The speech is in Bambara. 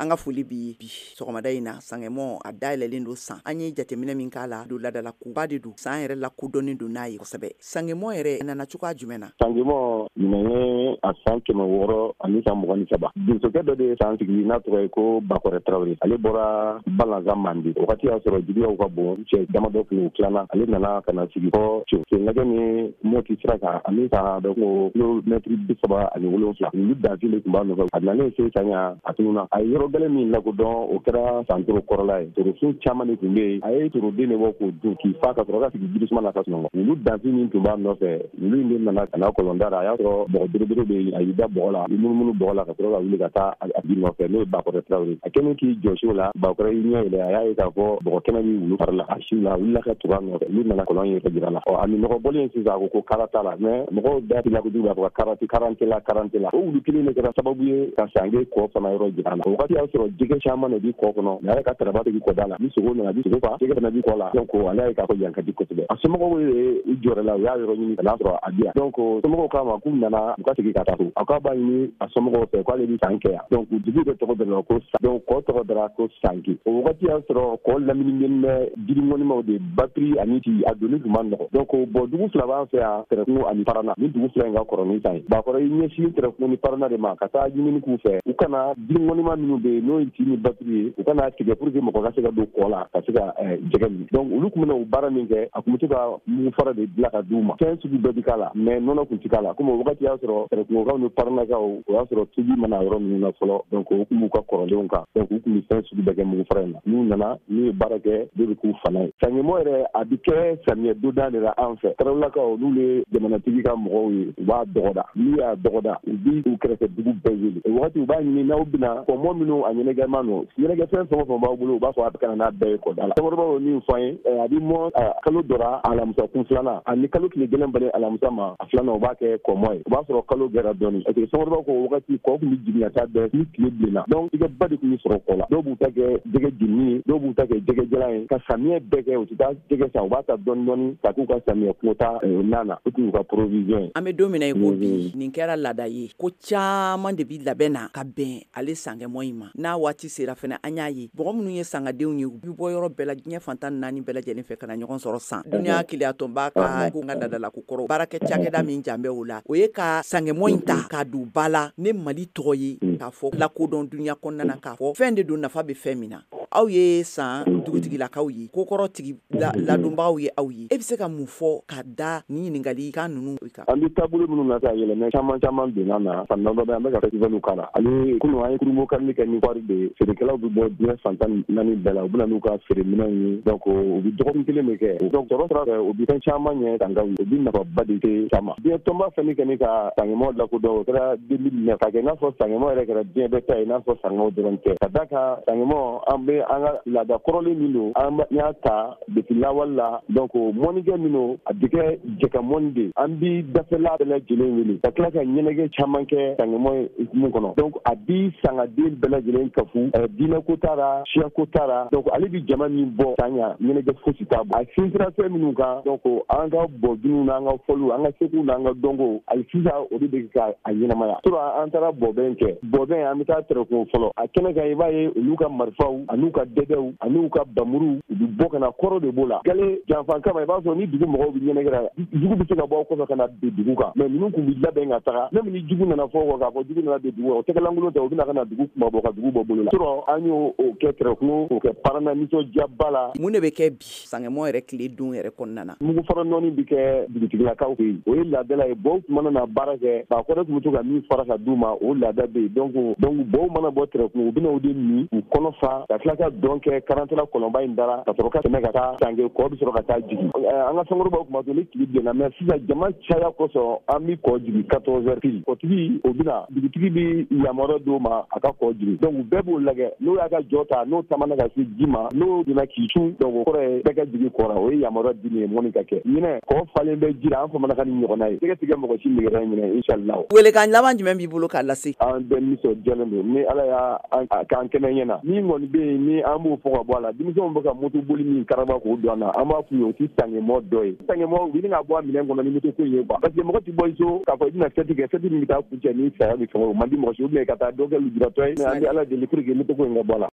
An ka foli bi bi sɔgɔmada in na Sangɛmɔ a dayɛlɛnlen don san an ye jateminɛ min k'a la don ladala koba de don san yɛrɛ la kodɔnnen don n'a ye kosɛbɛ. Sangɛmɔ yɛrɛ nana cogoya jumɛn na? Sangɛmɔ ɲinan ye a san 623. Donsokɛ dɔ de ye san sigi n'a tɔgɔ ye ko Bakɔrɛ Tarawele. Ale bɔra Balanzan Mande. O wagati y'a sɔrɔ juguyaw ka bon, cɛ damadɔ tun tilana. Ale nana ka na sigi fɔ Lajɛ ni Mɔti sira kan ani ka dɔn ko kilomɛtiri 37. Olu danfin de tun b'a nɔfɛ. A nalen se Saɲa, a tununna. A ye yɔrɔ gɛlɛn min lakodɔn, o kɛra Santoro kɔrɔla ye. Torosun caman de tun bɛ yen. A ye toroden de bɔ k'o dun k'i fa ka sɔrɔ ka sigi jirisuma na ka sunɔgɔ. Wulu danfin min tun b'a nɔfɛ, wulu in de nana ka na kɔlɔnda la. A y'a sɔrɔ bɔgɔ belebele bɛ yen. A y'i da bɔgɔ la, i munumunu bɔgɔ la ka sɔrɔ ka wuli ka taa a tigi nɔfɛ, n'o ye Bakɔrɛ Tarawele. A kɛlen k'i jɔsi o la, Bakɔrɛ y'i ɲɛ yɛlɛ, a y'a ye k'a fɔ bɔgɔ kɛnɛ bɛ wulu fari la. A siw la, a wulila ka tugu a nɔfɛ. Wulu nana kɔlɔn yɛrɛ jira la. Ɔ, a minnɔgɔ bɔlen sisan, a ko ko kara t'a la. Mais mɔgɔw da la kojugu b'a fɔ karati karantela karantela. O wulu kelen de kɛra sababu ye ka Sange kɔ fana yɔrɔ jira a la. O wagati y'a sɔrɔ jɛgɛ caman de bi kɔ kɔnɔ. A yɛrɛ ka taraba sigi kɔda la. Ni sogo nana, a bi sogo fa, jɛgɛ fana bi kɔ la. Donc ale y'a ye k'a fɔ yan ka di kosɛbɛ. A somɔgɔw ye u jɔrɛ la, u y'a yɔrɔ ɲini ka n'a sɔrɔ a bi yan. Donc somɔgɔw k'a ma k'u nana u ka segin ka taa so. A k'a b'a ɲini a somɔgɔw fɛ k'ale bi san kɛ yan. Donc dugu bɛɛ tɔgɔ dara ko donc kɔ tɔgɔ dara ko Sange. O wagati y'a sɔrɔ kɔ laminilen bɛ jiriŋɔnimaw de batiri ani ti a donni tun man nɔgɔ. Donc bɔn dugu fila b'an fɛ yan, Tɛrɛkungo ani Parana. Ni dugu fila in ka kɔrɔ ni san ye. Bakɔrɔ y'i ɲɛsin Tɛrɛkungo ni Parana de ma ka taa ɲinini k'u fɛ. U kana jiriŋɔnima minnu bɛ yen, n'o ye ti ni batiri ye, u kana tigɛ pour que mɔgɔ ka se ka don kɔ la ka se ka jɛgɛ minɛ. Donc olu tun bɛna o baara min kɛ, a tun bɛ to ka mugu fara de bila ka d'u ma. Fɛn sugu bɛɛ bi k'a la, mais nɔnɔ tun ti k'a la. Komi o wagati y'a sɔrɔ Tɛrɛkungokaw ni Paranakaw, o y'a sɔrɔ tubi mana yɔrɔ minnu na fɔlɔ. Donc o tun b'u ka kɔrɔlenw kan. Donc u tun bɛ fɛn sugu bɛɛ kɛ mugu fara in na. N'u nana, n'u ye baara kɛ, dɔ bɛ k'u fana ye. Sangɛmɔ yɛrɛ, a bɛ kɛ samiyɛ donda de la an fɛ. Tarawelelakaw, n'olu ye jamanatigi ka mɔgɔw ye, u b'a dɔgɔda. N'u y'a dɔgɔda, u bi u kɛrɛfɛ dugu bɛɛ wele. O wagati u b'a ɲini n'aw bɛna kɔmɔ minnu a ɲɛnajɛman don, ɲɛnajɛ fɛn fɛn o fɛn b'aw bolo, u b'a fɔ a bɛ ka na n'a bɛɛ ye kɔda la. Cɛkɔrɔbaw ye min fɔ an ye, a bɛ mɔ kalo dɔ la alamisa kun filanan ani kalo tile gɛlɛn balen alamisa ma, a filanan u b'a kɛ kɔmɔ ye. O b'a sɔrɔ kalo gɛra dɔɔni. Parce que cɛkɔrɔbaw ko wagati kɔ tun bɛ jigin ka taa bɛɛ ni tile bilenna. Donc i ka ba de tun bɛ sɔrɔ kɔ la. Dɔw b'u ta kɛ jɛgɛ jenini ye, dɔw b'u ta kɛ jɛgɛ jalan ye. Ka samiyɛ bɛɛ kɛ, u tɛ taa jɛgɛ san, u b'a ta dɔɔni dɔɔni ka k'u ka samiyɛ kunta na na. O tun y'u ka provision ye. An bɛ don min na i ko bi, nin kɛra laada ye. Ko caman de bɛ labɛn na ka bɛn ale Sangɛmɔ in ma. N'a waati sera fana, an y'a ye mɔgɔ minnu ye sangadenw ye, u bɛ bɔ yɔrɔ bɛɛ la, diɲɛ fantan naani bɛɛ lajɛlen fɛ ka na ɲɔgɔn sɔrɔ san. Dunuya keleyatɔnba ka ko ka laadalako kɔrɔ baarakɛ cakɛda min jan bɛ o la, o ye ka Sangɛmɔ in ta k'a don ba la ni Mali tɔgɔ ye, k'a fɔ lakodɔn dunuya kɔnɔna na, k'a fɔ fɛn de don, nafa bɛ fɛn min na. Aw ye san dugutigilakaw ye, kokɔrɔ tigi ladonbagaw ye aw ye. E bɛ se ka mun fɔ ka da nin ɲininkali kan ninnu kan? An bɛ taabolo minnu na ka yɛlɛmɛ caman caman donna na fan damadɔ, an bɛ ka festival k'a la. Ani kunun an ye kurumo karili kɛ ni foire de ye. Feerekɛlaw bɛ bɔ diɲɛ fan 14 bɛɛ la, u bɛ na n'u ka feere minɛnw ye. Donc u bɛ dɔgɔkun kelen de kɛ. Donc sɔrɔ sira fɛ, u bɛ fɛn caman ɲɛ sankaw ye, u bɛ nafaba de se san ma. Diɲɛ tɔnba fɛn kɛ ni ka Sangɛmɔ lakodɔn, o kɛra 2009, ka kɛ i n'a fɔ Sangɛmɔ yɛrɛ kɛra diɲɛ bɛɛ ta ye, i n'a fɔ sankaw dɔrɔn tɛ. Ka da kan Sangɛmɔ, an bɛ an ka laada kɔrɔlen min don, an y'a ta depuis lawale la. Donc mɔnikɛ min don, a bɛ kɛ jɛka mɔni de. An bi dafɛla bɛɛ lajɛlen wele ka tila ka ɲɛnajɛ caman kɛ Sangɛmɔ hukumu kɔnɔ. Donc a bi sangaden bɛɛ lajɛlen kafu, diinɛ ko t'a la, siya ko t'a la. Donc ale bi jama min bɔ san ɲa, ɲɛnajɛ fosi t'a bɔ. A sinsira fɛn minnu kan, donc an ka bɔ dunw n'an ka fɔliw, an ka seko n'an ka dɔnko, hali sisan o de bɛ ka a ɲɛnamaya. Tora an taara bɔbɛn kɛ, bɔbɛn an bɛ taa Tɛrɛkungo fɔlɔ. A kɛnɛ kan, i b'a ye olu ka marifaw an'u ka dɛbɛw an'u ka bamuruw, u bɛ bɔ ka na, kɔrɔ de b'o la. Gale janfan kama, i b'a sɔrɔ ni dugu mɔgɔw bɛ ɲɛnajɛ la, jugu bɛ se ka bɔ aw kɔfɛ ka na bin dugu kan, mais ninnu tun bɛ labɛn ka taga. Même ni jugu nana fɔ kɔ k'a fɔ jugu nana bin dugu kan, o tɛgɛlankolon tɛ, u bɛna ka na dugu kuma bɔ ka dugu bɔ bolo la. Tora an y'o kɛ Tɛrɛkungo, k'o kɛ Parana nisɔndiyaba la. Mun de bɛ kɛ bi Sangɛmɔ yɛrɛ tile don yɛrɛ kɔnɔna na? Mugu fara nɔɔni bɛ kɛ dugutigilakaw fɛ yen, o ye laadala ye. Bɔw tun mana na baara kɛ, Bakɔrɛ tun bɛ to ka min fara ka d'u ma, o laada bɛ yen. Donc bɔw mana bɔ Tɛrɛkungo, u bɛna o de min k'u kɔnɔ fa, ka tila ka dɔn kɛ karantela kɔlɔnba in dara, ka sɔrɔ ka tɛmɛ ka taa Sange, kɔ bɛ sɔrɔ ka taa jigin. An ka sankɔrɔbaw tun b'a to ni tile bilenna, mais sisan jama caya kosɔn, an bɛ kɔ jigin 14 heures pile. Kɔtigi o bɛna, dugutigi bɛ yamaruya d'o ma a ka kɔ jigin. Donc bɛɛ b'o lajɛ, n'o y'a ka jɔ ta, n'o tamana ka se ji ma, n'o donna k'i cun, donc o kɔrɔ ye bɛɛ ka jigin kɔ la. O ye yamaruya di ye mɔni ka kɛ. Ɲinɛ kɔ falen bɛ ji la, an famana ka ni ɲɔgɔnna ye. Jɛgɛ tigɛ mɔgɔ si nɛgɛra ɲinɛ, inshallah. Welekan laban jumɛn b'i bolo k'a lase? An bɛɛ nisɔndiyalen don ni Ala y'a k'an kɛnɛ ɲɛna. Min kɔni bɛ yen ni Ni an b'o fɔ ka bɔ a la, denmisɛnw bɛ ka moto boli min karaba k'o don an na, an b'a f'u ye o tɛ sankɛmɔ dɔ ye. Sankɛmɔ u ɲini ka bɔ a minɛn kɔnɔ ni moto ko in ye quoi, parce que mɔgɔ tɛ bɔ i so k'a fɔ i bɛna fête kɛ, fête min bɛ taa kuncɛ ni saya ni fɛnw, o man di mɔgɔ si, ou bien ka taa dɔ kɛ lujuratɔ ye. An bɛ Ala deli pour que moto ko in ka bɔ a la.